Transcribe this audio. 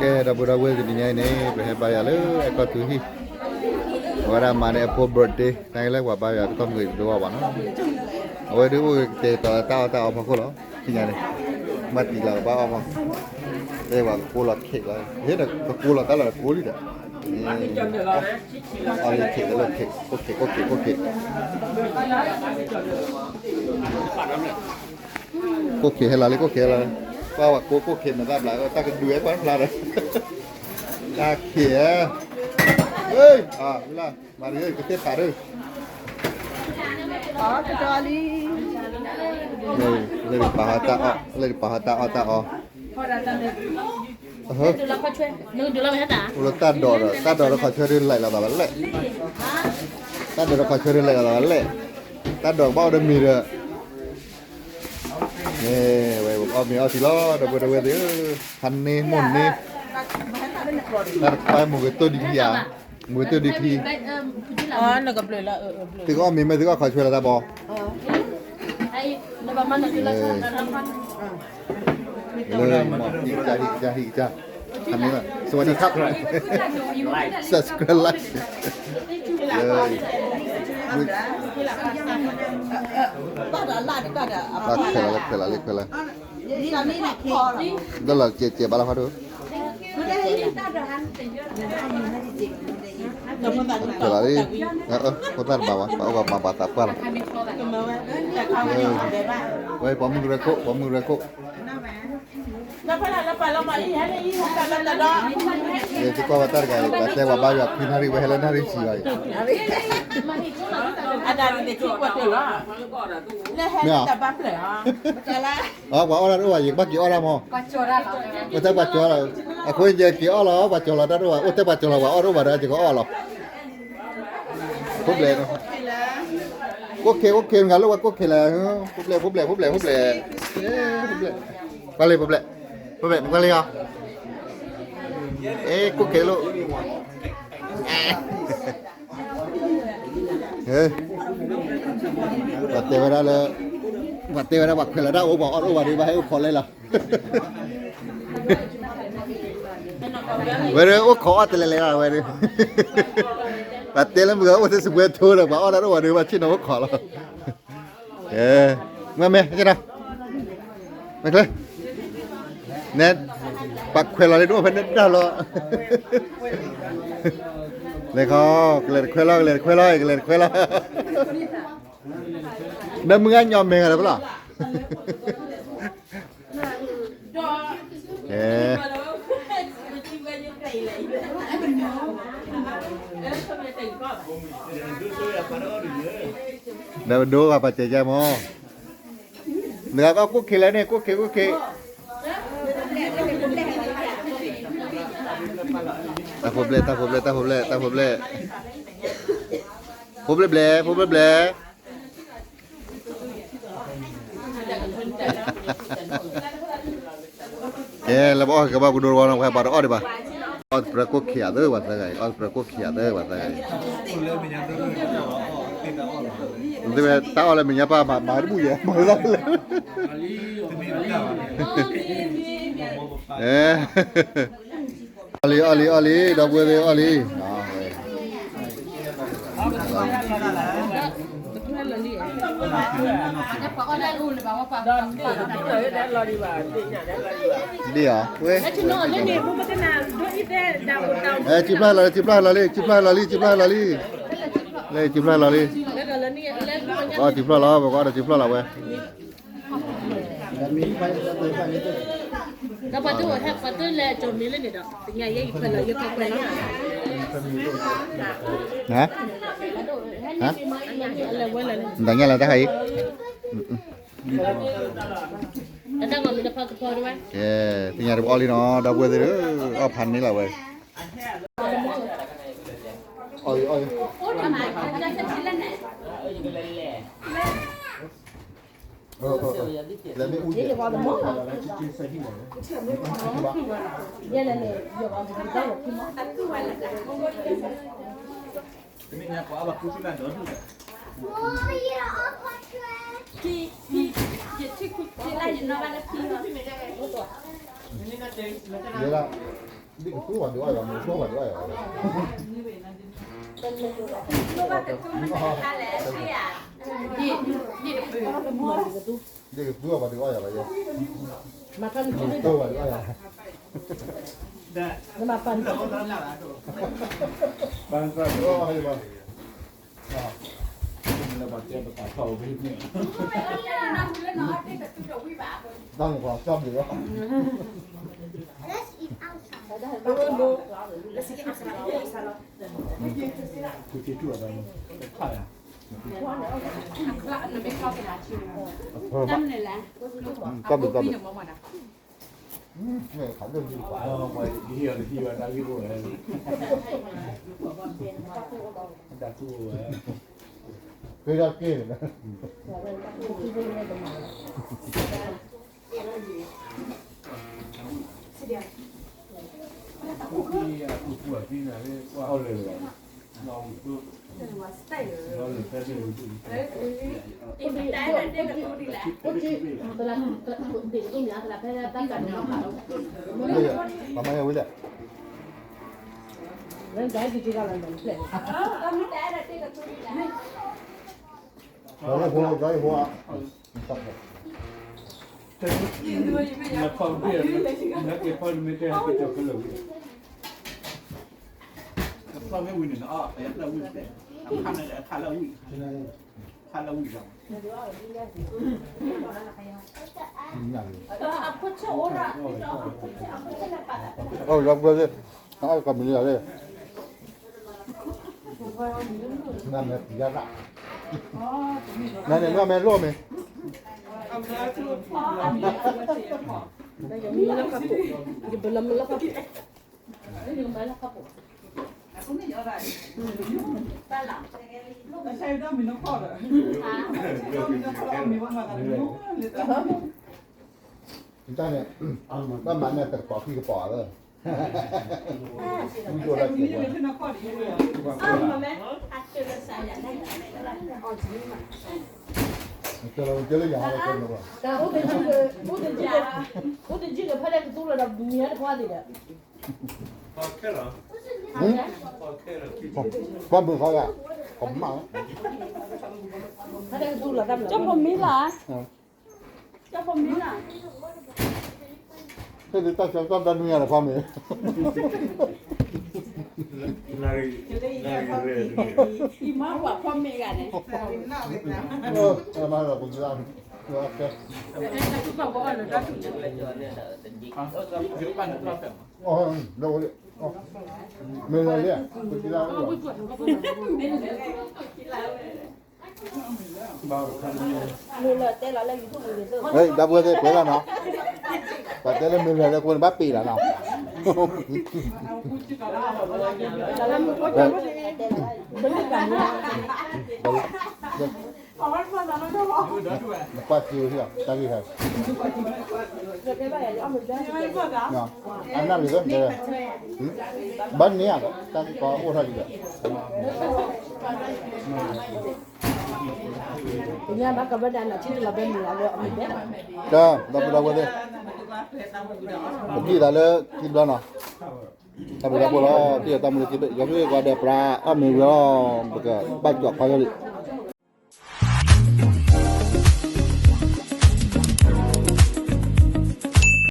ကဲ ဒီပုၢ်ဒီဝဲၢ် တနံၤညါအံၤန့ၣ် ပဟဲဘါယွၤလၢအဲကီၢ်သူဟံၣ်, အဝဲဒၣ်မၤန့ၢ်အဖိ birthday နာ်က့လၢပှၤဘါယွၤကတီၢ်မုၢ်တဒိဘၣ်နီၤ, အဝဲဒၣ်အိၣ်ကတဲာ်ကတီၤတၢ်အီၣ်တၢ်အီအဖီခိၣ်လီၤ, သ့ၣ်ညါန့ၣ်, ဘၣ်တံၤလီၤကဘၣ်အီၣ်မး, လၢပှၤကကိးလီၤ cake လီၤ, ဟ့ၣ်ဒီးကကိးလီၤတၢ်လီၤကကိးလံဒီး, အီၣ်လၢ cake လၢ cake ကိး cake ကိး cake ကိး cake ကိး cake ဟဲလီၤလံ ကိး cake ဟဲလီၤ, ပှၤဝဲကိး ကိး cake မ့ၢ်တၢ်ဘျး တၢ်ကဒုးဝဲပှၤဖျါဒီး, တၢ် cake ဧၢ, မၤရံ ကသ့ၣ်ဖးဒိၣ်, လၢပာ်ဟီတၢ်အီၣ် လၢပာ်ဟီတၢ်အီၣ်တၢ်အီ, အိၣ်လၢတၢ်ဒိးဒီး တၢ်ဒိးဒီးခီၣ်ဆၢဒုးလဲၤလီၤသးဝဲလဲၣ်, တၢ်ဒိးဒီးခီၣ်ဆၢဒုးလဲၤလီၤသးဝဲလဲၣ်, တၢ်ဒိးဘၣ်အိၣ်ဒီးမ့ၤဒီး ဝဲအီၣ်မ့ၤအီထံလီၤ ဒီပုၢ်ဒီဝဲၢ်သ့ၣ်ဧၢ, ဖးန့ၢ်မိၢ်န့ၢ်, တၢ်တခွါမုၢ်ကတိၢ်ဒံးချံဧါ, မုၢ်ကတိၢ်ဒံးချံ, သုကအီၣ်မ့ၤမ့ၢ်သုကအီၣ်ခီၣ်ဆၢလီၤတၢ်ဘီ, လၢမ့ၢ်ဟံၣ်ကစၢ်ဟံၣ်ကစၢ်ဟံၣ်ကစၢ်, ဖးန့ၢ်လီၤ สวัสดีครับ subscribe like လၢခွဲးလီၤလၢခွဲးလီၤလၢခွဲးလီၤ, ဒီးလီၤကဲးကဲးဘၣ်လီၤဖးဒိၣ်, ခွဲးလီၤလံ, ဖိသၣ်တဘၣ်ဝဲ ပှၤအိၣ်ဘၣ်မၤဘၣ်သးပှၢ်လီၤ, ဝဲပှၤမုၢ်ကရၢခိၣ် ပှၤမုၢ်ကရၢခိၣ် သုကွၢ်ဝဲတၢ်တဂၤအံၤ ပှၤတဲပှၤဘါယွၤခွံနၣ်ရံၣ် ဝဲဟဲလၢနၣ်ရံၣ်ဆံဘၣ်အံၤ, မ့ၢ်ဧါ, ပှၤအီၣ်တၢ်တအိၣ်ဘၣ် ယကဘၣ်က့ၤအီၣ်တၢ်မး, အိၣ်တၢ်ပှၤကၠီတၢ်လီၤ, အဃိယက့ၤအီၣ်လီၤ ပှၤကၠီလီၤတၢ်တအိၣ်ဘၣ် အိၣ်တၢ်ပှၤကၠီလီၤ ပှၤအီၣ်တအိၣ်ဘၣ်ဒီးယကအီၣ်လီၤ, ဖိဘျဲၣ်, ကိး cake ကိး cake မ့ၢ်ဂ့ၤလၢပှၤကိး cake လၢ, ဖိဘျဲၣ် ဖိဘျဲၣ် ဖိဘျဲၣ် ဖိဘျဲၣ်, ဖိဘျဲၣ်, ကွၢ်လံ ဖိဘျဲၣ်, ဖိဘျဲၣ် နကွၢ်လံဧါ, အဲ ကိး cake လိာ်, ပှၤတဲဝဲဒၣ်လၢ, ပှၤတဲဝဲဒၣ်ပှၤခွဲးလီၤတၢ်အိၣ် ပှၤအီၣ်တအိၣ်ဘၣ်ဒီး ဘၣ်ဟဲအိၣ်ခိးလဲလီၤ, ဝဲဒၣ်အိၣ်ခိးအီၣ်တလဲၤလဲၤလီၤဝဲဒၣ်, ပှၤတဲလၢမုၢ်ဂၤအိၣ်သ့စပွဲထိဒီး ပှၤအီၣ်တၢ်တအိၣ်ဘၣ်ဒီး ဘၣ်ဆ့ၣ်နီၤအိၣ်ခိးလီၤ, မ့ၢ်မ့ၢ် မ့ၢ်ချ့, နဲ, ပှၤခွဲးလီၤလံတအိၣ်ဖဲန့ၣ်တၢ်လီၤ, လဲၤခီ, ကလဲၤတခွဲလီၤ ကလဲၤတခွဲလီၤ ကလဲၤတခွဲလီၤ, နမုၢ်ဂၤညီမဲာ်ဂၤလၢၤဖဲလီၤ, အဲ ဒီးပဒိဂၤပာ်စဲးကဲမး, နဂၤကီၢ်ကိး cake လဲၣ်န့ၣ် ကိး cake ကိး cake, တၢ်ဖိဘျဲၣ် တၢ်ဖိဘျဲၣ် တၢ်ဖိဘျဲၣ် တၢ်ဖိဘျဲၣ်, ဖိဘျဲၣ်ဘျဲၣ် ဖိဘျဲၣ်ဘျဲၣ် ကဲ လၢပအီၣ်ကဘၣ်ကဒိတဝီနီၤ ပှၤဘၣ်တအီၣ်ဒံးဘၣ်, အီၣ်တပြၢကိၢ်ခံဂၤသၢဝဲသၢဂၤအံၤ အီၣ်တပြၢကိၢ်ခံဂၤသၢဝဲသၢဂၤအံၤ, တၢ်အီၣ်လၢမဲာ်ညါပၢ်မၤမၤတဘူၣ်ယဲ မၤလၢ, အီၣ်လံ အီၣ်လံ အီၣ်လံ ဒီပုၢ်ဝဲၢ်သ့ၣ်အီၣ်လံ ဒ်အီၤဝဲ, စံဖျါလီၤလံ စံဖျါလီၤလံ စံဖျါလီၤလံ စံဖျါလီၤလံ, လၢစံဖျါလီၤလံ, ပကအီၣ်စံဖျါလီၤ ပကအီၣ်ဒီးစံဖျါလီၤဝဲ, ဒီးပှၤတအိၣ်ဟဲ ပှၤတလဲၤကၠီၤမ့ၤလၢန့ၣ်ဒီး တညါယဲယခွဲးလီၤ ယခွဲးလီၤ, ဟါ, ဟါ, တညါလၢတၢ်ခါအံၤ, တၢ်ဂီၤမ့ၢ်တဖီကဖီတဝဲ, သ့ၣ်ညါတပအီၣ်လံနီၤ ဒီပုၢ်ဝဲၢ်သ့ၣ်ဧၢ, အီၣ်ဖးန့ၢ်လီၤဝဲ, အီၣ်အီၣ် ယဲဒၣ် ဒ်ကသူဘၣ်ဒုးအီၣ်ယၤ, မ့ၢ်သူဘၣ်ဒုးအီၣ်ယၤဘၣ်, ဒ်ကသူဘၣ်ဒုးအီၣ်ယၤဘၣ်ယဲ, မ့ၢ်သူဘၣ်ဒုးအီၣ်ယၤဘၣ်, နမၤပၢ်န့ၣ်, ဘၣ်, လၢပှၤတဲပသးထီၣ်ဝဲန့ၣ်, တၢ်န့ၣ်ပှၤကၢ်ဘျုးလီၤ, ကၢ်ဘျုး, ကၢ်ဘျုး, ဖဲဒၣ်က့ၢ်န့ၣ်, ပမၤဝဲလဲၣ်, အိၣ်လီၤပှဲၤလံ, ကမံၤလံ, နမ့ၢ်ပျံၤတၢ်, နန့ၣ်မ့ၢ်မ့ၢ်လိၣ်မ့ၢ် တၢ်န့ၣ်, ဘၣ်မၤန့ၢ်တကပီၤခံကပီၤလၢ, ဝံၣ်ဒိၣ်လၢက့ၤ, ကလီကလၢယၤဟီၣ်လၢကလီ, အိၣ်တယုၢ်ကဖဲလဲၣ်ကသူလၢဒီးမံၤဟဲတခွါသ့ၣ်ဒီး, ကွၢ်မုာ်ခီဂၤ, ကမၣ်, ဖဲလဲၣ်ကသူလၢတၢ်မံၤ, ကၠီဖိမံလၢ်, ကၠီဖိမံလၢ်, ဖဲဒၣ်တၢ်ဆၢကတီၢ်တၢ်နွံဂၤတခီမ့ၢ်, မၤပှၤဖီမ့ၢ်ဂၤန့ၣ်, မၤလီၤပက, မ့ၢ်လီၤလံ, ပကလၢ, ဒီပုၢ်ဝဲၢ်သ့ၣ်ကွဲးလီၤနီၤ, ပှၤတဲလၢမ့ၢ်လၢလၢကိးန့ၣ်ဘၣ်ပ့ၤလီၤနီၤ, နကွၢ်စ့ဝဲဟ့ၣ်အီၤ တၢ်ဂ့ၢ်ဟဲ, အနၢ်လံ, ဘၣ်န့ၢ်ဧါ, တၢ်ကီအိၣ်ထီၣ်ဒံးဒီး တၢ်ဒီပုၢ်ဒီဝဲၢ်သ့ၣ်, ပထံၣ်သးလၢခံတဘျီနီၤ, တၢ်ဘျုးတၢ်ဖှိၣ်လီၤ, ထံၣ်ဒီးတၢ်မူလၢခံဘ့ၣ်, ယွၤဆိၣ်ဂ့ၤကိးဂၤဒဲး ပှၤအီၣ်မ့ၤဝံၤလီၤ, ပကဘၣ်ကၠီၣ်ဖးယီၤလံ,